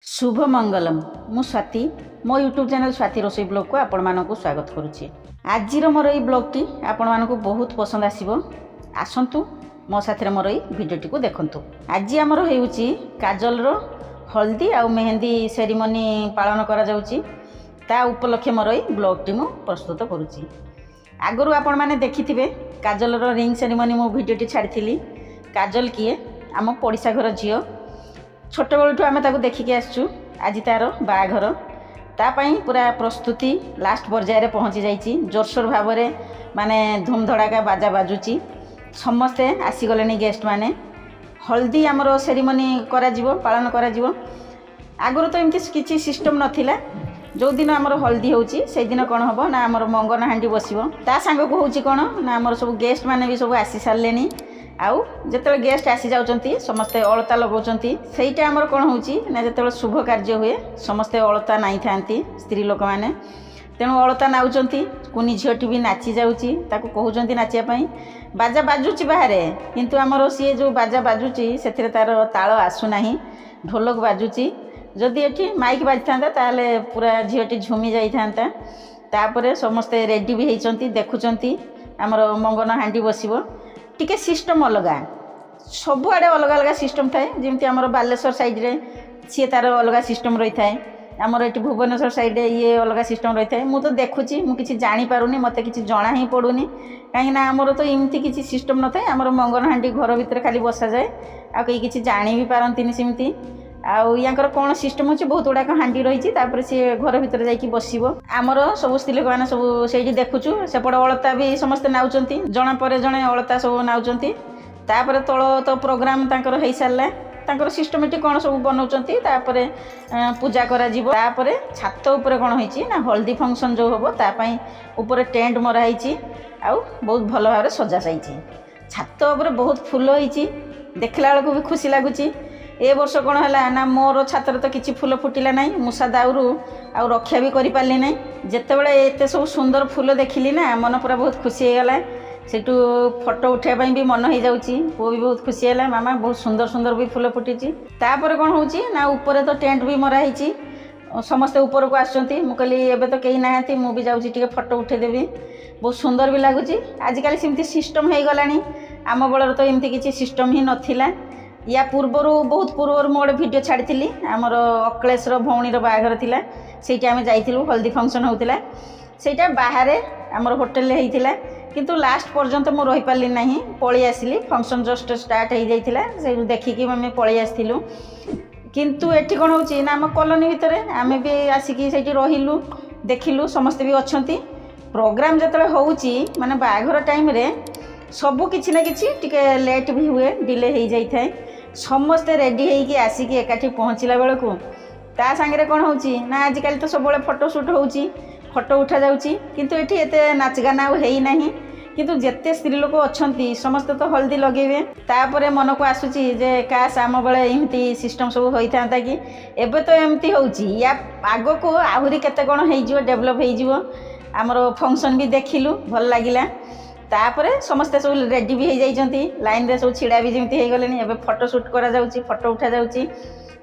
ଶୁଭ ମଙ୍ଗଲମ୍। ମୁଁ ସ୍ୱାତି, ମୋ ୟୁଟ୍ୟୁବ୍ ଚ୍ୟାନେଲ୍ ସ୍ୱାତି ରୋଷେଇ ବ୍ଲଗ୍କୁ ଆପଣମାନଙ୍କୁ ସ୍ୱାଗତ କରୁଛି। ଆଜିର ମୋର ଏଇ ବ୍ଲଗ୍ଟି ଆପଣମାନଙ୍କୁ ବହୁତ ପସନ୍ଦ ଆସିବ। ଆସନ୍ତୁ, ମୋ ସାଥିରେ ମୋର ଏଇ ଭିଡ଼ିଓଟିକୁ ଦେଖନ୍ତୁ। ଆଜି ଆମର ହେଉଛି କାଜଲର ହଳଦୀ ଆଉ ମେହେନ୍ଦି ସେରିମନି ପାଳନ କରାଯାଉଛି। ତା ଉପଲକ୍ଷେ ମୋର ଏଇ ବ୍ଲଗ୍ଟି ମୁଁ ପ୍ରସ୍ତୁତ କରୁଛି। ଆଗରୁ ଆପଣମାନେ ଦେଖିଥିବେ, କାଜଲର ରିଙ୍ଗ ସେରିମନି ମୁଁ ଭିଡ଼ିଓଟି ଛାଡ଼ିଥିଲି। କାଜଲ କିଏ? ଆମ ପଡ଼ିଶା ଘର ଝିଅ। ଛୋଟବେଳଠୁ ଆମେ ତାକୁ ଦେଖିକି ଆସିଛୁ। ଆଜି ତା'ର ବାହାଘର, ତା ପାଇଁ ପୁରା ପ୍ରସ୍ତୁତି ଲାଷ୍ଟ ପର୍ଯ୍ୟାୟରେ ପହଞ୍ଚି ଯାଇଛି। ଜୋରସୋର ଭାବରେ ମାନେ ଧୁମଧଡ଼ାକା ବାଜା ବାଜୁଛି, ସମସ୍ତେ ଆସିଗଲେଣି ଗେଷ୍ଟମାନେ। ହଳଦୀ ଆମର ସେରିମନି କରାଯିବ, ପାଳନ କରାଯିବ। ଆଗରୁ ତ ଏମିତି କିଛି ସିଷ୍ଟମ୍ ନଥିଲା। ଯେଉଁଦିନ ଆମର ହଳଦୀ ହେଉଛି, ସେଇଦିନ କ'ଣ ହେବ ନା ଆମର ମଙ୍ଗନ ହାଣ୍ଡି ବସିବ। ତା ସାଙ୍ଗକୁ ହେଉଛି କ'ଣ ନା ଆମର ସବୁ ଗେଷ୍ଟ ମାନେ ବି ସବୁ ଆସି ସାରିଲେଣି। ଆଉ ଯେତେବେଳେ ଗେଷ୍ଟ ଆସିଯାଉଛନ୍ତି, ସମସ୍ତେ ଅଳତା ଲଗାଉଛନ୍ତି। ସେଇଟା ଆମର କ'ଣ ହେଉଛି ନା ଯେତେବେଳେ ଶୁଭ କାର୍ଯ୍ୟ ହୁଏ, ସମସ୍ତେ ଅଳତା ନାଇଥାନ୍ତି ସ୍ତ୍ରୀ ଲୋକମାନେ। ତେଣୁ ଅଳତା ନାଉଛନ୍ତି। କୁନି ଝିଅଟି ବି ନାଚି ଯାଉଛି, ତାକୁ କହୁଛନ୍ତି ନାଚିବା ପାଇଁ। ବାଜା ବାଜୁଛି ବାହାରେ, କିନ୍ତୁ ଆମର ସିଏ ଯେଉଁ ବାଜା ବାଜୁଛି, ସେଥିରେ ତା'ର ତାଳ ଆସୁନାହିଁ। ଢୋଲକ ବାଜୁଛି। ଯଦି ଏଠି ମାଇକ୍ ବାଜିଥାନ୍ତା, ତାହେଲେ ପୁରା ଝିଅଟି ଝୁମି ଯାଇଥାନ୍ତା। ତାପରେ ସମସ୍ତେ ରେଡ଼ି ବି ହେଇଛନ୍ତି, ଦେଖୁଛନ୍ତି ଆମର ମଙ୍ଗନ ହାଣ୍ଡି ବସିବ। ଟିକେ ସିଷ୍ଟମ୍ ଅଲଗା, ସବୁଆଡ଼େ ଅଲଗା ଅଲଗା ସିଷ୍ଟମ୍ ଥାଏ। ଯେମିତି ଆମର ବାଲେଶ୍ୱର ସାଇଡ଼୍ରେ ସିଏ ତା'ର ଅଲଗା ସିଷ୍ଟମ୍ ରହିଥାଏ, ଆମର ଏଠି ଭୁବନେଶ୍ୱର ସାଇଡ଼୍ରେ ଇଏ ଅଲଗା ସିଷ୍ଟମ୍ ରହିଥାଏ। ମୁଁ ତ ଦେଖୁଛି, ମୁଁ କିଛି ଜାଣିପାରୁନି, ମୋତେ କିଛି ଜଣା ହିଁ ପଡ଼ୁନି, କାହିଁକିନା ଆମର ତ ଏମିତି କିଛି ସିଷ୍ଟମ୍ ନଥାଏ। ଆମର ମଙ୍ଗନ ହାଣ୍ଡି ଘର ଭିତରେ ଖାଲି ବସାଯାଏ, ଆଉ କେହି କିଛି ଜାଣି ବି ପାରନ୍ତିନି ସେମିତି। ଆଉ ୟାଙ୍କର କ'ଣ ସିଷ୍ଟମ୍ ଅଛି, ବହୁତ ଗୁଡ଼ାକ ହାଣ୍ଡି ରହିଛି, ତାପରେ ସିଏ ଘର ଭିତରେ ଯାଇକି ବସିବ। ଆମର ସବୁ ସ୍ତ୍ରୀ ଲୋକମାନେ ସବୁ ସେଇଠି ଦେଖୁଛୁ। ସେପଟେ ଅଳତା ବି ସମସ୍ତେ ନାଉଛନ୍ତି, ଜଣେ ପରେ ଜଣେ ଅଳତା ସବୁ ନାଉଛନ୍ତି। ତାପରେ ତଳ ତ ପ୍ରୋଗ୍ରାମ୍ ତାଙ୍କର ହେଇସାରିଲା, ତାଙ୍କର ସିଷ୍ଟମେଟିକ୍ କ'ଣ ସବୁ ବନାଉଛନ୍ତି। ତାପରେ ପୂଜା କରାଯିବ। ତାପରେ ଛାତ ଉପରେ କ'ଣ ହେଇଛି ନା ହଳଦୀ ଫଙ୍କସନ୍ ଯେଉଁ ହେବ, ତା ପାଇଁ ଉପରେ ଟେଣ୍ଟ ମରା ହେଇଛି ଆଉ ବହୁତ ଭଲ ଭାବରେ ସଜା ଯାଇଛି। ଛାତ ଉପରେ ବହୁତ ଫୁଲ ହେଇଛି, ଦେଖିଲା ବେଳକୁ ବି ଖୁସି ଲାଗୁଛି। ଏ ବର୍ଷ କ'ଣ ହେଲା ନା ମୋର ଛାତରେ ତ କିଛି ଫୁଲ ଫୁଟିଲା ନାହିଁ, ମୂଷା ଦାଉରୁ ଆଉ ରକ୍ଷା ବି କରିପାରିଲି ନାହିଁ। ଯେତେବେଳେ ଏତେ ସବୁ ସୁନ୍ଦର ଫୁଲ ଦେଖିଲି ନା, ମନ ପୁରା ବହୁତ ଖୁସି ହେଇଗଲା। ସେଠୁ ଫଟୋ ଉଠାଇବା ପାଇଁ ବି ମନ ହେଇଯାଉଛି। ପୁଅ ବି ବହୁତ ଖୁସି ହେଲା, ମାମା, ବହୁତ ସୁନ୍ଦର ସୁନ୍ଦର ବି ଫୁଲ ଫୁଟିଛି। ତାପରେ କ'ଣ ହେଉଛି ନା ଉପରେ ତ ଟେଣ୍ଟ ବି ମରା ହେଇଛି, ସମସ୍ତେ ଉପରକୁ ଆସୁଛନ୍ତି। ମୁଁ କହିଲି, ଏବେ ତ କେହି ନାହାନ୍ତି, ମୁଁ ବି ଯାଉଛି ଟିକେ ଫଟୋ ଉଠେଇଦେବି। ବହୁତ ସୁନ୍ଦର ବି ଲାଗୁଛି। ଆଜିକାଲି ସେମିତି ସିଷ୍ଟମ୍ ହେଇଗଲାଣି, ଆମ ବେଳରେ ତ ଏମିତି କିଛି ସିଷ୍ଟମ୍ ହିଁ ନଥିଲା। ୟା ପୂର୍ବରୁ, ବହୁତ ପୂର୍ବରୁ ମୁଁ ଗୋଟେ ଭିଡ଼ିଓ ଛାଡ଼ିଥିଲି। ଆମର ଅକ୍ଳେଶର ଭଉଣୀର ବାହାଘର ଥିଲା, ସେଇଠି ଆମେ ଯାଇଥିଲୁ। ହଳଦୀ ଫଙ୍କସନ୍ ହେଉଥିଲା, ସେଇଟା ବାହାରେ ଆମର ହୋଟେଲରେ ହେଇଥିଲା। କିନ୍ତୁ ଲାଷ୍ଟ ପର୍ଯ୍ୟନ୍ତ ମୁଁ ରହିପାରିଲି ନାହିଁ, ପଳେଇ ଆସିଲି। ଫଙ୍କସନ୍ ଜଷ୍ଟ ଷ୍ଟାର୍ଟ ହେଇଯାଇଥିଲା, ସେଇଠୁ ଦେଖିକି ଆମେ ପଳେଇ ଆସିଥିଲୁ। କିନ୍ତୁ ଏଠି କ'ଣ ହେଉଛି ନା ଆମ କଲୋନୀ ଭିତରେ ଆମେ ବି ଆସିକି ସେଇଠି ରହିଲୁ, ଦେଖିଲୁ, ସମସ୍ତେ ବି ଅଛନ୍ତି। ପ୍ରୋଗ୍ରାମ୍ ଯେତେବେଳେ ହେଉଛି, ମାନେ ବାହାଘର ଟାଇମ୍ରେ ସବୁ କିଛି ନା କିଛି ଟିକେ ଲେଟ୍ ବି ହୁଏ, ଡିଲେ ହେଇଯାଇଥାଏ। ସମସ୍ତେ ରେଡ଼ି ହେଇକି ଆସିକି ଏକାଠି ପହଞ୍ଚିଲା ବେଳକୁ, ତା ସାଙ୍ଗରେ କ'ଣ ହେଉଛି ନା ଆଜିକାଲି ତ ସବୁବେଳେ ଫଟୋ ସୁଟ୍ ହେଉଛି, ଫଟୋ ଉଠାଯାଉଛି। କିନ୍ତୁ ଏଠି ଏତେ ନାଚ ଗାନା ଆଉ ହେଇନାହିଁ। କିନ୍ତୁ ଯେତେ ସ୍ତ୍ରୀ ଲୋକ ଅଛନ୍ତି, ସମସ୍ତେ ତ ହଳଦୀ ଲଗେଇବେ। ତାପରେ ମନକୁ ଆସୁଛି ଯେ କାଶ ଆମ ବେଳେ ଏମିତି ସିଷ୍ଟମ୍ ସବୁ ହୋଇଥାନ୍ତା କି। ଏବେ ତ ଏମିତି ହେଉଛି, ୟା ଆଗକୁ ଆହୁରି କେତେ କ'ଣ ହେଇଯିବ, ଡେଭଲପ୍ ହେଇଯିବ। ଆମର ଫଙ୍କସନ୍ ବି ଦେଖିଲୁ, ଭଲ ଲାଗିଲା। ତାପରେ ସମସ୍ତେ ସବୁ ରେଡ଼ି ବି ହେଇଯାଇଛନ୍ତି, ଲାଇନ୍ରେ ସବୁ ଛିଡ଼ା ବି ଯେମିତି ହେଇଗଲେଣି। ଏବେ ଫଟୋ ସୁଟ୍ କରାଯାଉଛି, ଫଟୋ ଉଠାଯାଉଛି,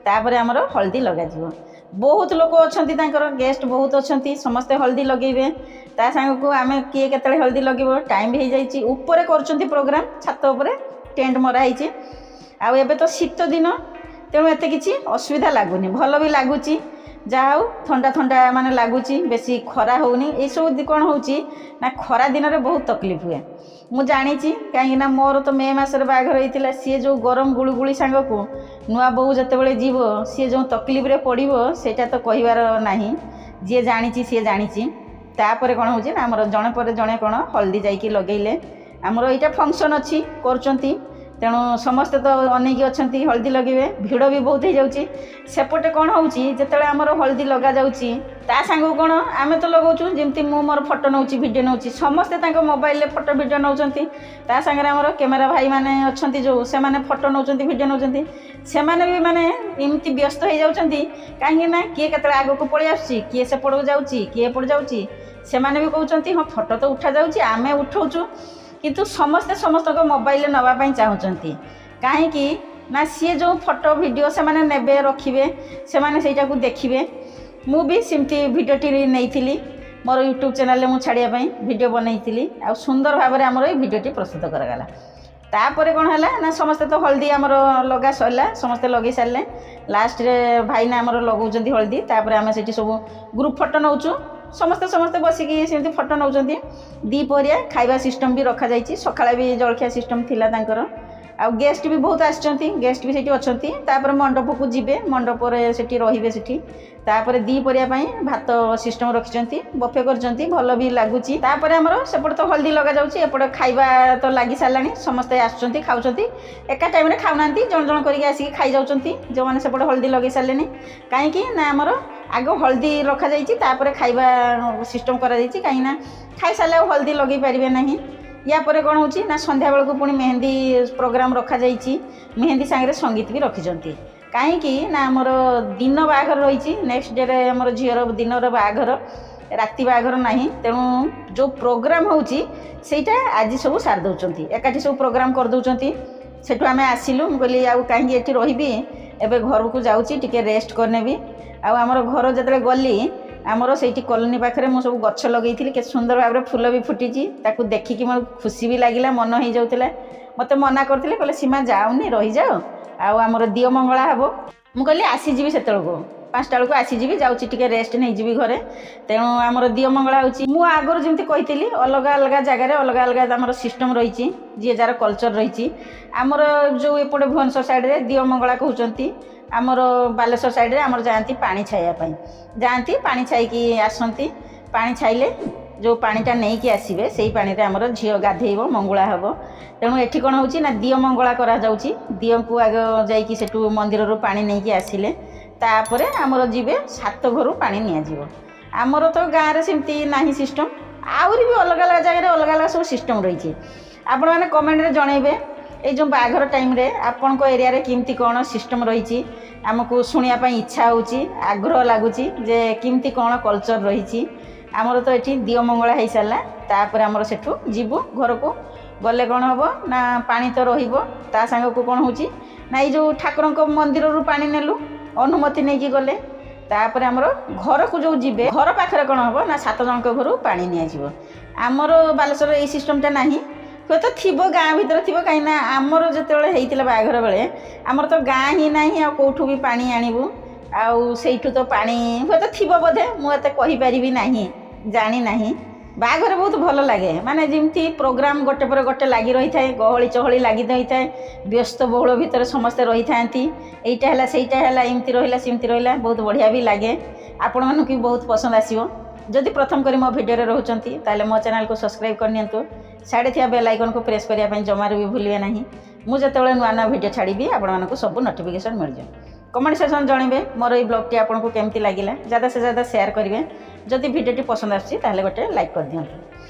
ତାପରେ ଆମର ହଳଦୀ ଲଗାଯିବ। ବହୁତ ଲୋକ ଅଛନ୍ତି, ତାଙ୍କର ଗେଷ୍ଟ ବହୁତ ଅଛନ୍ତି, ସମସ୍ତେ ହଳଦୀ ଲଗେଇବେ। ତା ସାଙ୍ଗକୁ ଆମେ କିଏ କେତେବେଳେ ହଳଦୀ ଲଗେଇବ, ଟାଇମ୍ ବି ହେଇଯାଇଛି। ଉପରେ କରୁଛନ୍ତି ପ୍ରୋଗ୍ରାମ୍, ଛାତ ଉପରେ ଟେଣ୍ଟ ମରା ହେଇଛି। ଆଉ ଏବେ ତ ଶୀତ ଦିନ, ତେଣୁ ଏତେ କିଛି ଅସୁବିଧା ଲାଗୁନି, ଭଲ ବି ଲାଗୁଛି। ଯାହା ହଉ, ଥଣ୍ଡା ଥଣ୍ଡା ମାନେ ଲାଗୁଛି, ବେଶୀ ଖରା ହେଉନି। ଏଇସବୁ କ'ଣ ହେଉଛି ନା ଖରା ଦିନରେ ବହୁତ ତକଲିଫ ହୁଏ, ମୁଁ ଜାଣିଛି। କାହିଁକିନା ମୋର ତ ମେ ମାସରେ ବାହାଘର ହେଇଥିଲା। ସିଏ ଯେଉଁ ଗରମ ଗୁଳୁଗୁଳି ସାଙ୍ଗକୁ ନୂଆ ବୋହୂ ଯେତେବେଳେ ଯିବ, ସିଏ ଯେଉଁ ତକଲିଫରେ ପଡ଼ିବ, ସେଇଟା ତ କହିବାର ନାହିଁ। ଯିଏ ଜାଣିଛି ସିଏ ଜାଣିଛି। ତାପରେ କ'ଣ ହେଉଛି ନା ଆମର ଜଣେ ପରେ ଜଣେ କ'ଣ ହଳଦୀ ଯାଇକି ଲଗେଇଲେ। ଆମର ଏଇଟା ଫଙ୍କସନ୍ ଅଛି, କରୁଛନ୍ତି, ତେଣୁ ସମସ୍ତେ ତ ଅନେଇକି ଅଛନ୍ତି, ହଳଦୀ ଲଗେଇବେ। ଭିଡ଼ ବି ବହୁତ ହେଇଯାଉଛି। ସେପଟେ କ'ଣ ହେଉଛି, ଯେତେବେଳେ ଆମର ହଳଦୀ ଲଗାଯାଉଛି, ତା ସାଙ୍ଗକୁ କ'ଣ ଆମେ ତ ଲଗାଉଛୁ, ଯେମିତି ମୁଁ ମୋର ଫଟୋ ନେଉଛି, ଭିଡ଼ିଓ ନେଉଛି, ସମସ୍ତେ ତାଙ୍କ ମୋବାଇଲରେ ଫଟୋ ଭିଡ଼ିଓ ନେଉଛନ୍ତି। ତା ସାଙ୍ଗରେ ଆମର କ୍ୟାମେରା ଭାଇମାନେ ଅଛନ୍ତି ଯେଉଁ, ସେମାନେ ଫଟୋ ନେଉଛନ୍ତି, ଭିଡ଼ିଓ ନେଉଛନ୍ତି। ସେମାନେ ବି ମାନେ ଏମିତି ବ୍ୟସ୍ତ ହେଇଯାଉଛନ୍ତି, କାହିଁକି ନା କିଏ କେତେବେଳେ ଆଗକୁ ପଳେଇ ଆସୁଛି, କିଏ ସେପଟକୁ ଯାଉଛି, କିଏ ଏପଟେ ଯାଉଛି। ସେମାନେ ବି କହୁଛନ୍ତି, ହଁ, ଫଟୋ ତ ଉଠାଯାଉଛି, ଆମେ ଉଠାଉଛୁ। କିନ୍ତୁ ସମସ୍ତେ ସମସ୍ତଙ୍କ ମୋବାଇଲରେ ନେବା ପାଇଁ ଚାହୁଁଛନ୍ତି। କାହିଁକି ନା ସିଏ ଯେଉଁ ଫଟୋ ଭିଡ଼ିଓ ସେମାନେ ନେବେ, ରଖିବେ, ସେମାନେ ସେଇଟାକୁ ଦେଖିବେ। ମୁଁ ବି ସେମିତି ଭିଡ଼ିଓଟି ନେଇଥିଲି, ମୋର ୟୁଟ୍ୟୁବ୍ ଚ୍ୟାନେଲରେ ମୁଁ ଛାଡ଼ିବା ପାଇଁ ଭିଡ଼ିଓ ବନେଇଥିଲି। ଆଉ ସୁନ୍ଦର ଭାବରେ ଆମର ଏଇ ଭିଡ଼ିଓଟି ପ୍ରସ୍ତୁତ କରାଗଲା। ତାପରେ କ'ଣ ହେଲା ନା, ସମସ୍ତେ ତ ହଳଦୀ ଆମର ଲଗା ସରିଲା, ସମସ୍ତେ ଲଗେଇ ସାରିଲେ। ଲାଷ୍ଟରେ ଭାଇନା ଆମର ଲଗାଉଛନ୍ତି ହଳଦୀ। ତାପରେ ଆମେ ସେଠି ସବୁ ଗ୍ରୁପ୍ ଫଟୋ ନେଉଛୁ, ସମସ୍ତେ ସମସ୍ତେ ବସିକି ସେମିତି ଫଟୋ ନେଉଛନ୍ତି। ଦ୍ୱିପହରିଆ ଖାଇବା ସିଷ୍ଟମ୍ ବି ରଖାଯାଇଛି, ସକାଳେ ବି ଜଳଖିଆ ସିଷ୍ଟମ୍ ଥିଲା ତାଙ୍କର। ଆଉ ଗେଷ୍ଟ ବି ବହୁତ ଆସିଛନ୍ତି, ଗେଷ୍ଟ ବି ସେଠି ଅଛନ୍ତି। ତାପରେ ମଣ୍ଡପକୁ ଯିବେ, ମଣ୍ଡପରେ ସେଠି ରହିବେ ସେଠି। ତାପରେ ଦ୍ୱିପହରିଆ ପାଇଁ ଭାତ ସିଷ୍ଟମ୍ ରଖିଛନ୍ତି, ବଫେ କରିଛନ୍ତି, ଭଲ ବି ଲାଗୁଛି। ତାପରେ ଆମର ସେପଟେ ତ ହଳଦୀ ଲଗାଯାଉଛି, ଏପଟେ ଖାଇବା ତ ଲାଗି ସାରିଲାଣି। ସମସ୍ତେ ଆସୁଛନ୍ତି, ଖାଉଛନ୍ତି। ଏକା ଟାଇମ୍ରେ ଖାଉନାହାନ୍ତି, ଜଣ ଜଣ କରିକି ଆସିକି ଖାଇଯାଉଛନ୍ତି ଯେଉଁମାନେ ସେପଟେ ହଳଦୀ ଲଗେଇ ସାରିଲେଣି। କାହିଁକି ନା ଆମର ଆଗ ହଳଦୀ ରଖାଯାଇଛି, ତାପରେ ଖାଇବା ସିଷ୍ଟମ୍ କରାଯାଇଛି। କାହିଁକିନା ଖାଇସାରିଲେ ଆଉ ହଳଦୀ ଲଗେଇ ପାରିବେ ନାହିଁ। ୟା ପରେ କ'ଣ ହେଉଛି ନା, ସନ୍ଧ୍ୟାବେଳକୁ ପୁଣି ମେହେନ୍ଦି ପ୍ରୋଗ୍ରାମ୍ ରଖାଯାଇଛି। ମେହେନ୍ଦି ସାଙ୍ଗରେ ସଙ୍ଗୀତ ବି ରଖିଛନ୍ତି। କାହିଁକି ନା ଆମର ଦିନ ବାହାଘର ରହିଛି, ନେକ୍ସଟ ଡେରେ ଆମର ଝିଅର ଦିନର ବାହାଘର, ରାତି ବାହାଘର ନାହିଁ। ତେଣୁ ଯେଉଁ ପ୍ରୋଗ୍ରାମ୍ ହେଉଛି, ସେଇଟା ଆଜି ସବୁ ସାରି ଦେଉଛନ୍ତି, ଏକାଠି ସବୁ ପ୍ରୋଗ୍ରାମ୍ କରିଦେଉଛନ୍ତି। ସେଠୁ ଆମେ ଆସିଲୁ। ମୁଁ କହିଲି, ଆଉ କାହିଁକି ଏଠି ରହିବି, ଏବେ ଘରକୁ ଯାଉଛି, ଟିକେ ରେଷ୍ଟ କରିନେବି। ଆଉ ଆମର ଘର ଯେତେବେଳେ ଗଲି, ଆମର ସେଇଠି କଲୋନୀ ପାଖରେ ମୁଁ ସବୁ ଗଛ ଲଗେଇଥିଲି, କେତେ ସୁନ୍ଦର ଭାବରେ ଫୁଲ ବି ଫୁଟିଛି। ତାକୁ ଦେଖିକି ମୋର ଖୁସି ବି ଲାଗିଲା, ମନ ହେଇଯାଉଥିଲା। ମୋତେ ମନା କରିଥିଲେ, କହିଲେ, "ସୀମା, ଯାଉନି, ରହିଯାଅ, ଆଉ ଆମର ଦିଅ ମଙ୍ଗଳା ହେବ।" ମୁଁ କହିଲି, ଆସିଯିବି ସେତେବେଳକୁ, 5ଟା ବେଳକୁ ଆସିଯିବି, ଯାଉଛି ଟିକେ ରେଷ୍ଟ ନେଇଯିବି ଘରେ। ତେଣୁ ଆମର ଦିଅ ମଙ୍ଗଳା ହେଉଛି। ମୁଁ ଆଗରୁ ଯେମିତି କହିଥିଲି, ଅଲଗା ଅଲଗା ଜାଗାରେ ଅଲଗା ଅଲଗା ଆମର ସିଷ୍ଟମ୍ ରହିଛି, ଯିଏ ଯାହାର କଲଚର୍ ରହିଛି। ଆମର ଯେଉଁ ଏପଟେ ଭୁବନେଶ୍ୱର ସାଇଡ଼ରେ ଦିଅ ମଙ୍ଗଳା କହୁଛନ୍ତି, ଆମର ବାଲେଶ୍ୱର ସାଇଡ଼ରେ ଆମର ଯାଆନ୍ତି ପାଣି ଛାଇବା ପାଇଁ ଯାଆନ୍ତି, ପାଣି ଛାଇକି ଆସନ୍ତି। ପାଣି ଛାଇଲେ ଯେଉଁ ପାଣିଟା ନେଇକି ଆସିବେ, ସେଇ ପାଣିରେ ଆମର ଝିଅ ଗାଧେଇବ, ମଙ୍ଗୁଳା ହେବ। ତେଣୁ ଏଠି କ'ଣ ହେଉଛି ନା, ଦିଅ ମଙ୍ଗଳା କରାଯାଉଛି। ଦିଅଙ୍କୁ ଆଗ ଯାଇକି ସେଠୁ ମନ୍ଦିରରୁ ପାଣି ନେଇକି ଆସିଲେ, ତାପରେ ଆମର ଯିବେ ସାତ ଘରୁ ପାଣି ନିଆଯିବ। ଆମର ତ ଗାଁରେ ସେମିତି ନାହିଁ ସିଷ୍ଟମ୍। ଆହୁରି ବି ଅଲଗା ଅଲଗା ଜାଗାରେ ଅଲଗା ଅଲଗା ସବୁ ସିଷ୍ଟମ୍ ରହିଛି। ଆପଣମାନେ କମେଣ୍ଟରେ ଜଣେଇବେ, ଏଇ ଯେଉଁ ବାହାଘର ଟାଇମ୍ରେ ଆପଣଙ୍କ ଏରିଆରେ କେମିତି କ'ଣ ସିଷ୍ଟମ୍ ରହିଛି। ଆମକୁ ଶୁଣିବା ପାଇଁ ଇଚ୍ଛା ହେଉଛି, ଆଗ୍ରହ ଲାଗୁଛି ଯେ କେମିତି କ'ଣ କଲଚର୍ ରହିଛି। ଆମର ତ ଏଠି ଦିଅ ମଙ୍ଗଳା ହେଇସାରିଲା। ତାପରେ ଆମର ସେଠୁ ଯିବୁ ଘରକୁ। ଗଲେ କ'ଣ ହେବ ନା, ପାଣି ତ ରହିବ, ତା ସାଙ୍ଗକୁ କ'ଣ ହେଉଛି ନା, ଏଇ ଯେଉଁ ଠାକୁରଙ୍କ ମନ୍ଦିରରୁ ପାଣି ନେଲୁ, ଅନୁମତି ନେଇକି ଗଲେ। ତାପରେ ଆମର ଘରକୁ ଯେଉଁ ଯିବେ, ଘର ପାଖରେ କ'ଣ ହେବ ନା, ସାତ ଜଣଙ୍କ ଘରୁ ପାଣି ନିଆଯିବ। ଆମର ବାଲେଶ୍ୱର ଏଇ ସିଷ୍ଟମ୍ଟା ନାହିଁ। ହୁଏତ ଥିବ, ଗାଁ ଭିତରେ ଥିବ। କାହିଁକିନା ଆମର ଯେତେବେଳେ ହେଇଥିଲା ବାହାଘର ବେଳେ, ଆମର ତ ଗାଁ ହିଁ ନାହିଁ, ଆଉ କେଉଁଠୁ ବି ପାଣି ଆଣିବୁ? ଆଉ ସେଇଠୁ ତ ପାଣି ହୁଏତ ଥିବ ବୋଧେ, ମୁଁ ଏତେ କହିପାରିବି ନାହିଁ, ଜାଣି ନାହିଁ। ବାହାଘର ବହୁତ ଭଲ ଲାଗେ। ମାନେ ଯେମିତି ପ୍ରୋଗ୍ରାମ୍ ଗୋଟେ ପରେ ଗୋଟେ ଲାଗି ରହିଥାଏ, ଗହଳି ଚହଳି ଲାଗି ରହିଥାଏ, ବ୍ୟସ୍ତ ବହୁଳ ଭିତରେ ସମସ୍ତେ ରହିଥାନ୍ତି। ଏଇଟା ହେଲା, ସେଇଟା ହେଲା, ଏମିତି ରହିଲା, ସେମିତି ରହିଲା, ବହୁତ ବଢ଼ିଆ ବି ଲାଗେ। ଆପଣମାନଙ୍କୁ ବି ବହୁତ ପସନ୍ଦ ଆସିବ। ଯଦି ପ୍ରଥମ କରି ମୋ ଭିଡ଼ିଓରେ ରହୁଛନ୍ତି, ତାହେଲେ ମୋ ଚ୍ୟାନେଲକୁ ସବସ୍କ୍ରାଇବ୍ କରିନିଅନ୍ତୁ। ସାଇଡ଼େ ଥିବା ବେଲ୍ ଆଇକନ୍କୁ ପ୍ରେସ୍ କରିବା ପାଇଁ ଜମାରୁ ବି ଭୁଲିବେ ନାହିଁ। ମୁଁ ଯେତେବେଳେ ନୂଆ ନୂଆ ଭିଡ଼ିଓ ଛାଡ଼ିବି, ଆପଣମାନଙ୍କୁ ସବୁ ନୋଟିଫିକେସନ୍ ମିଳିଯିବ। କମେଣ୍ଟ ସେକ୍ସନ୍ ଜଣାଇବେ ମୋର ଏଇ ବ୍ଲଗ୍ଟି ଆପଣଙ୍କୁ କେମିତି ଲାଗିଲା। ज़्यादा से ज़्यादा ସେୟାର କରିବେ। ଯଦି ଭିଡ଼ିଓଟି ପସନ୍ଦ ଆସୁଛି, ତାହେଲେ ଗୋଟେ ଲାଇକ୍ କରିଦିଅନ୍ତୁ।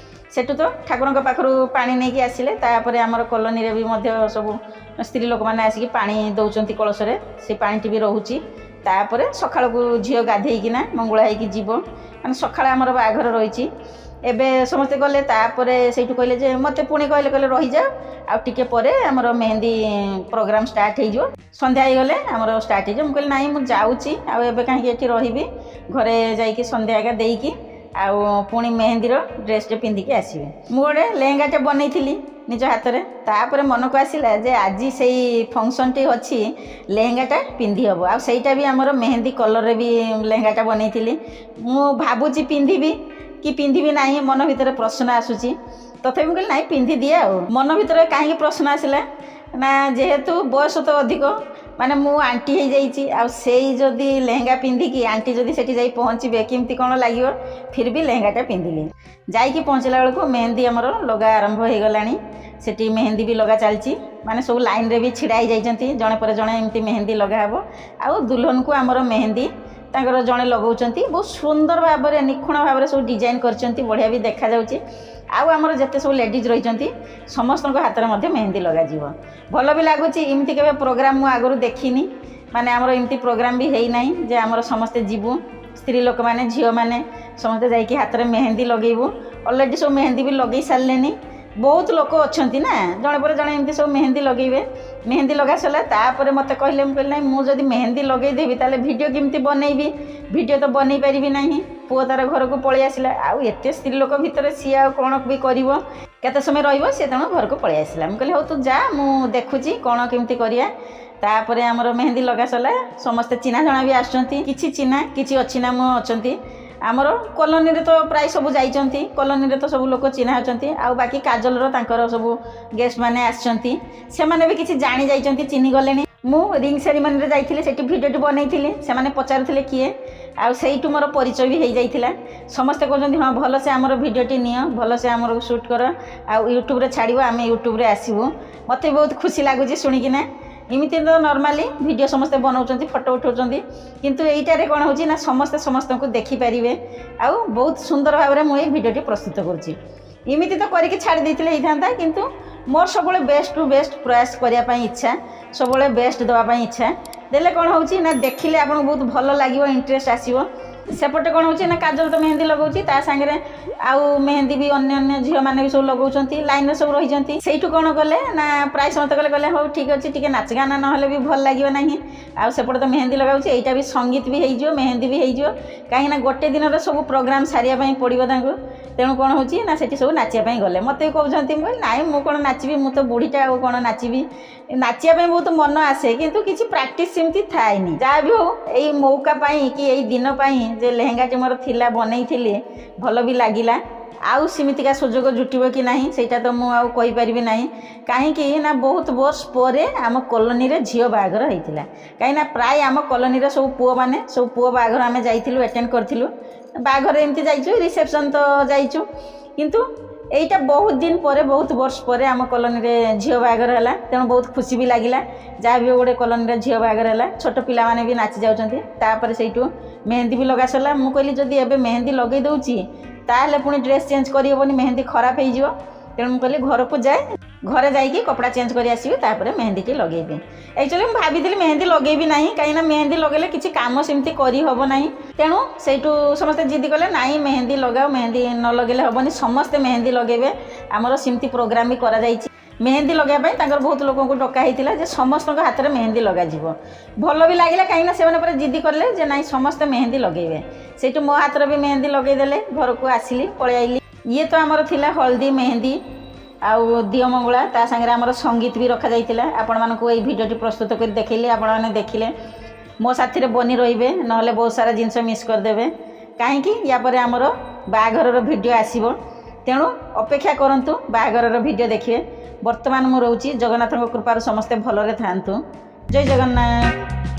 ସେଠୁ ତ ଠାକୁରଙ୍କ ପାଖରୁ ପାଣି ନେଇକି ଆସିଲେ। ତାପରେ ଆମର କଲୋନୀରେ ବି ମଧ୍ୟ ସବୁ ସ୍ତ୍ରୀ ଲୋକମାନେ ଆସିକି ପାଣି ଦେଉଛନ୍ତି କଳସରେ, ସେ ପାଣିଟି ବି ରହୁଛି। ତାପରେ ସକାଳକୁ ଝିଅ ଗାଧେଇକିନା ମଙ୍ଗୁଳା ହେଇକି ଯିବ। ମାନେ ସକାଳେ ଆମର ବାହାଘର ରହିଛି। ଏବେ ସମସ୍ତେ ଗଲେ। ତାପରେ ସେଇଠୁ କହିଲେ ଯେ, ମୋତେ ପୁଣି କହିଲେ, କହିଲେ, ରହିଯାଅ, ଆଉ ଟିକେ ପରେ ଆମର ମେହେନ୍ଦି ପ୍ରୋଗ୍ରାମ୍ ଷ୍ଟାର୍ଟ ହେଇଯିବ, ସନ୍ଧ୍ୟା ହେଇଗଲେ ଆମର ଷ୍ଟାର୍ଟ ହେଇଯିବ। ମୁଁ କହିଲି, ନାଇଁ, ମୁଁ ଯାଉଛି, ଆଉ ଏବେ କାହିଁକି ଏଠି ରହିବି? ଘରେ ଯାଇକି ସନ୍ଧ୍ୟା ଏକା ଦେଇକି ଆଉ ପୁଣି ମେହେନ୍ଦିର ଡ୍ରେସ୍ଟେ ପିନ୍ଧିକି ଆସିବି। ମୁଁ ଗୋଟେ ଲେହେଙ୍ଗାଟେ ବନେଇଥିଲି ନିଜ ହାତରେ। ତାପରେ ମନକୁ ଆସିଲା ଯେ ଆଜି ସେଇ ଫଙ୍କସନ୍ଟି ଅଛି, ଲେହେଙ୍ଗାଟା ପିନ୍ଧି ହେବ। ଆଉ ସେଇଟା ବି ଆମର ମେହେନ୍ଦି କଲର୍ରେ ବି ଲେହେଙ୍ଗାଟା ବନେଇଥିଲି। ମୁଁ ଭାବୁଛି ପିନ୍ଧିବି କି ପିନ୍ଧିବି ନାହିଁ, ମନ ଭିତରେ ପ୍ରଶ୍ନ ଆସୁଛି। ତଥାପି ମୁଁ କହିଲି, ନାଇଁ, ପିନ୍ଧିଦିଏ। ଆଉ ମନ ଭିତରେ କାହିଁକି ପ୍ରଶ୍ନ ଆସିଲା ନା, ଯେହେତୁ ବୟସ ତ ଅଧିକ, ମାନେ ମୁଁ ଆଣ୍ଟି ହେଇଯାଇଛି, ଆଉ ସେଇ ଯଦି ଲେହେଙ୍ଗା ପିନ୍ଧିକି ଆଣ୍ଟି ଯଦି ସେଠି ଯାଇ ପହଞ୍ଚିବେ, କେମିତି କ'ଣ ଲାଗିବ? फिर भी ଲେହେଙ୍ଗାଟା ପିନ୍ଧିଲି। ଯାଇକି ପହଞ୍ଚିଲା ବେଳକୁ ମେହେନ୍ଦି ଆମର ଲଗା ଆରମ୍ଭ ହେଇଗଲାଣି। ସେଠି ମେହେନ୍ଦି ବି ଲଗା ଚାଲିଛି। ମାନେ ସବୁ ଲାଇନ୍ରେ ବି ଛିଡ଼ା ହେଇଯାଇଛନ୍ତି, ଜଣେ ପରେ ଜଣେ ଏମିତି ମେହେନ୍ଦି ଲଗା ହେବ। ଆଉ ଦୁଲ୍ହନକୁ ଆମର ମେହେନ୍ଦି ତାଙ୍କର ଜଣେ ଲଗାଉଛନ୍ତି। ବହୁତ ସୁନ୍ଦର ଭାବରେ, ନିଖୁଣ ଭାବରେ ସବୁ ଡିଜାଇନ୍ କରିଛନ୍ତି, ବଢ଼ିଆ ବି ଦେଖାଯାଉଛି। ଆଉ ଆମର ଯେତେ ସବୁ ଲେଡ଼ିଜ୍ ରହିଛନ୍ତି, ସମସ୍ତଙ୍କ ହାତରେ ମଧ୍ୟ ମେହେନ୍ଦି ଲଗାଯିବ। ଭଲ ବି ଲାଗୁଛି। ଏମିତି କେବେ ପ୍ରୋଗ୍ରାମ୍ ମୁଁ ଆଗରୁ ଦେଖିନି। ମାନେ ଆମର ଏମିତି ପ୍ରୋଗ୍ରାମ୍ ବି ହେଇନାହିଁ ଯେ ଆମର ସମସ୍ତେ ଯିବୁ, ସ୍ତ୍ରୀ ଲୋକମାନେ, ଝିଅମାନେ ସମସ୍ତେ ଯାଇକି ହାତରେ ମେହେନ୍ଦି ଲଗେଇବୁ। ଅଲରେଡ଼ି ସବୁ ମେହେନ୍ଦି ବି ଲଗେଇ ସାରିଲେନି। ବହୁତ ଲୋକ ଅଛନ୍ତି ନା, ଜଣେ ପରେ ଜଣେ ଏମିତି ସବୁ ମେହେନ୍ଦି ଲଗେଇବେ। ମେହେନ୍ଦି ଲଗା ସରିଲା, ତାପରେ ମୋତେ କହିଲେ। ମୁଁ କହିଲି, ନାଇଁ, ମୁଁ ଯଦି ମେହେନ୍ଦି ଲଗେଇଦେବି ତାହେଲେ ଭିଡ଼ିଓ କେମିତି ବନେଇବି? ଭିଡ଼ିଓ ତ ବନେଇ ପାରିବି ନାହିଁ। ପୁଅ ତାର ଘରକୁ ପଳେଇ ଆସିଲା। ଆଉ ଏତେ ସ୍ତ୍ରୀ ଲୋକ ଭିତରେ ସିଏ ଆଉ କ'ଣ ବି କରିବ, କେତେ ସମୟ ରହିବ ସିଏ? ତେଣୁ ଘରକୁ ପଳେଇ ଆସିଲା। ମୁଁ କହିଲି, ହଉ ତୁ ଯା, ମୁଁ ଦେଖୁଛି କ'ଣ କେମିତି କରିବା। ତାପରେ ଆମର ମେହେନ୍ଦି ଲଗା ସରିଲା। ସମସ୍ତେ ଚିହ୍ନା ଜଣା ବି ଆସୁଛନ୍ତି, କିଛି ଚିହ୍ନା କିଛି ଅଚିହ୍ନା ମୁଁ ଅଛନ୍ତି। ଆମର କଲୋନୀରେ ତ ପ୍ରାୟ ସବୁ ଯାଇଛନ୍ତି, କଲୋନୀରେ ତ ସବୁ ଲୋକ ଚିହ୍ନା ଅଛନ୍ତି। ଆଉ ବାକି କାଜଲର ତାଙ୍କର ସବୁ ଗେଷ୍ଟ ମାନେ ଆସିଛନ୍ତି, ସେମାନେ ବି କିଛି ଜାଣି ଯାଇଛନ୍ତି, ଚିହ୍ନି ଗଲେଣି। ମୁଁ ରିଙ୍ଗ ସେରିମନିରେ ଯାଇଥିଲି, ସେଠି ଭିଡ଼ିଓଟି ବନେଇଥିଲି। ସେମାନେ ପଚାରୁଥିଲେ କିଏ, ଆଉ ସେଇଠୁ ମୋର ପରିଚୟ ବି ହେଇଯାଇଥିଲା। ସମସ୍ତେ କହୁଛନ୍ତି, ହଁ, ଭଲସେ ଆମର ଭିଡ଼ିଓଟି ନିଅ, ଭଲସେ ଆମର ସୁଟ୍ କର ଆଉ ୟୁଟ୍ୟୁବରେ ଛାଡ଼ିବ, ଆମେ ୟୁଟ୍ୟୁବରେ ଆସିବୁ। ମୋତେ ବି ବହୁତ ଖୁସି ଲାଗୁଛି ଶୁଣିକିନା। ଏମିତି ତ ନର୍ମାଲି ଭିଡ଼ିଓ ସମସ୍ତେ ବନାଉଛନ୍ତି, ଫଟୋ ଉଠାଉଛନ୍ତି, କିନ୍ତୁ ଏଇଟାରେ କ'ଣ ହେଉଛି ନା ସମସ୍ତେ ସମସ୍ତଙ୍କୁ ଦେଖିପାରିବେ। ଆଉ ବହୁତ ସୁନ୍ଦର ଭାବରେ ମୁଁ ଏଇ ଭିଡ଼ିଓଟି ପ୍ରସ୍ତୁତ କରୁଛି। ଏମିତି ତ କରିକି ଛାଡ଼ି ଦେଇଥିଲେ ହେଇଥାନ୍ତା, କିନ୍ତୁ ମୋର ସବୁବେଳେ ବେଷ୍ଟ ଟୁ ବେଷ୍ଟ ପ୍ରୟାସ କରିବା ପାଇଁ ଇଚ୍ଛା, ସବୁବେଳେ ବେଷ୍ଟ ଦେବା ପାଇଁ ଇଚ୍ଛା। ଦେଲେ କ'ଣ ହେଉଛି ନା ଦେଖିଲେ ଆପଣଙ୍କୁ ବହୁତ ଭଲ ଲାଗିବ, ଇଣ୍ଟରେଷ୍ଟ ଆସିବ। ସେପଟେ କ'ଣ ହେଉଛି ନା କାଜଲ ତ ମେହେନ୍ଦି ଲଗାଉଛି, ତା ସାଙ୍ଗରେ ଆଉ ମେହେନ୍ଦି ବି ଅନ୍ୟ ଅନ୍ୟ ଝିଅମାନେ ବି ସବୁ ଲଗାଉଛନ୍ତି, ଲାଇନ୍ରେ ସବୁ ରହିଛନ୍ତି। ସେଇଠୁ କ'ଣ କଲେ ନା ପ୍ରାୟ ସମସ୍ତେ କଲେ, କହିଲେ, ହଉ ଠିକ୍ ଅଛି, ଟିକେ ନାଚ ଗାନା ନହେଲେ ବି ଭଲ ଲାଗିବ ନାହିଁ। ଆଉ ସେପଟେ ତ ମେହେନ୍ଦି ଲଗାଉଛି, ଏଇଟା ବି ସଙ୍ଗୀତ ବି ହେଇଯିବ, ମେହେନ୍ଦି ବି ହେଇଯିବ। କାହିଁକିନା ଗୋଟେ ଦିନରେ ସବୁ ପ୍ରୋଗ୍ରାମ୍ ସାରିବା ପାଇଁ ପଡ଼ିବ ତାଙ୍କୁ। ତେଣୁ କ'ଣ ହେଉଛି ନା ସେଠି ସବୁ ନାଚିବା ପାଇଁ ଗଲେ। ମୋତେ ବି କହୁଛନ୍ତି। ମୁଁ କହିଲି, ନାଇଁ, ମୁଁ କ'ଣ ନାଚିବି? ମୁଁ ତ ବୁଢ଼ୀଟା, ଆଉ କ'ଣ ନାଚିବି? ନାଚିବା ପାଇଁ ବହୁତ ମନ ଆସେ, କିନ୍ତୁ କିଛି ପ୍ରାକ୍ଟିସ୍ ସେମିତି ଥାଏନି। ଯାହା ବି ହଉ, ଏଇ ମୌକା ପାଇଁ କି ଏଇ ଦିନ ପାଇଁ ଯେ ଲେହେଙ୍ଗାଟି ମୋର ଥିଲା, ବନେଇଥିଲି, ଭଲ ବି ଲାଗିଲା। ଆଉ ସେମିତିକା ସୁଯୋଗ ଜୁଟିବ କି ନାହିଁ, ସେଇଟା ତ ମୁଁ ଆଉ କହିପାରିବି ନାହିଁ। କାହିଁକି ନା ବହୁତ ବର୍ଷ ପରେ ଆମ କଲୋନୀରେ ଝିଅ ବାହାଘର ହେଇଥିଲା। କାହିଁକିନା ପ୍ରାୟ ଆମ କଲୋନୀର ସବୁ ପୁଅମାନେ, ସବୁ ପୁଅ ବାହାଘର ଆମେ ଯାଇଥିଲୁ, ଆଟେଣ୍ଡ କରିଥିଲୁ। ବାହାଘର ଏମିତି ଯାଇଛୁ, ରିସେପସନ୍ ତ ଯାଇଛୁ, କିନ୍ତୁ ଏଇଟା ବହୁତ ଦିନ ପରେ, ବହୁତ ବର୍ଷ ପରେ ଆମ କଲୋନୀରେ ଝିଅ ବାହାଘର ହେଲା। ତେଣୁ ବହୁତ ଖୁସି ବି ଲାଗିଲା। ଯାହା ବି ହଉ, ଗୋଟେ କଲୋନୀରେ ଝିଅ ବାହାଘର ହେଲା, ଛୋଟ ପିଲାମାନେ ବି ନାଚି ଯାଉଛନ୍ତି। ତାପରେ ସେଇଠୁ ମେହେନ୍ଦି ବି ଲଗା ସରିଲା। ମୁଁ କହିଲି, ଯଦି ଏବେ ମେହେନ୍ଦି ଲଗେଇ ଦେଉଛି ତାହେଲେ ପୁଣି ଡ୍ରେସ୍ ଚେଞ୍ଜ କରିହେବନି, ମେହେନ୍ଦି ଖରାପ ହେଇଯିବ। ତେଣୁ ମୁଁ କହିଲି, ଘରକୁ ଯାଏ, ଘରେ ଯାଇକି କପଡ଼ା ଚେଞ୍ଜ କରି ଆସିବି, ତାପରେ ମେହେନ୍ଦିଟି ଲଗେଇବି। ଆକ୍ଚୁଆଲି ମୁଁ ଭାବିଥିଲି ମେହେନ୍ଦି ଲଗେଇବି ନାହିଁ, କାହିଁକିନା ମେହେନ୍ଦି ଲଗେଇଲେ କିଛି କାମ ସେମିତି କରିହେବ ନାହିଁ। ତେଣୁ ସେଇଠୁ ସମସ୍ତେ ଜିଦି କଲେ, ନାଇଁ, ମେହେନ୍ଦି ଲଗାଅ, ମେହେନ୍ଦି ନ ଲଗେଇଲେ ହେବନି, ସମସ୍ତେ ମେହେନ୍ଦି ଲଗେଇବେ। ଆମର ସେମିତି ପ୍ରୋଗ୍ରାମ୍ ବି କରାଯାଇଛି। ମେହେନ୍ଦି ଲଗାଇବା ପାଇଁ ତାଙ୍କର ବହୁତ ଲୋକଙ୍କୁ ଡକା ହେଇଥିଲା ଯେ ସମସ୍ତଙ୍କ ହାତରେ ମେହେନ୍ଦି ଲଗାଯିବ। ଭଲ ବି ଲାଗିଲା, କାହିଁକିନା ସେମାନେ ପୁରା ଜିଦି କଲେ ଯେ ନାଇଁ, ସମସ୍ତେ ମେହେନ୍ଦି ଲଗେଇବେ। ସେଇଠୁ ମୋ ହାତରେ ବି ମେହେନ୍ଦି ଲଗେଇଦେଲେ। ଘରକୁ ଆସିଲି, ପଳେଇ ଆଇଲି। ଇଏ ତ ଆମର ଥିଲା ହଳଦୀ, ମେହେନ୍ଦି ଆଉ ଦିଅ ମଙ୍ଗୁଳା। ତା ସାଙ୍ଗରେ ଆମର ସଙ୍ଗୀତ ବି ରଖାଯାଇଥିଲା। ଆପଣମାନଙ୍କୁ ଏଇ ଭିଡ଼ିଓଟି ପ୍ରସ୍ତୁତ କରି ଦେଖେଇଲି, ଆପଣମାନେ ଦେଖିଲେ। ମୋ ସାଥିରେ ବନି ରହିବେ, ନହେଲେ ବହୁତ ସାରା ଜିନିଷ ମିସ୍ କରିଦେବେ। କାହିଁକି ୟା ପରେ ଆମର ବାହାଘରର ଭିଡ଼ିଓ ଆସିବ, ତେଣୁ ଅପେକ୍ଷା କରନ୍ତୁ, ବାହାଘରର ଭିଡ଼ିଓ ଦେଖିବେ। ବର୍ତ୍ତମାନ ମୁଁ ରହୁଛି। ଜଗନ୍ନାଥଙ୍କ କୃପାରୁ ସମସ୍ତେ ଭଲରେ ଥାଆନ୍ତୁ। ଜୟ ଜଗନ୍ନାଥ।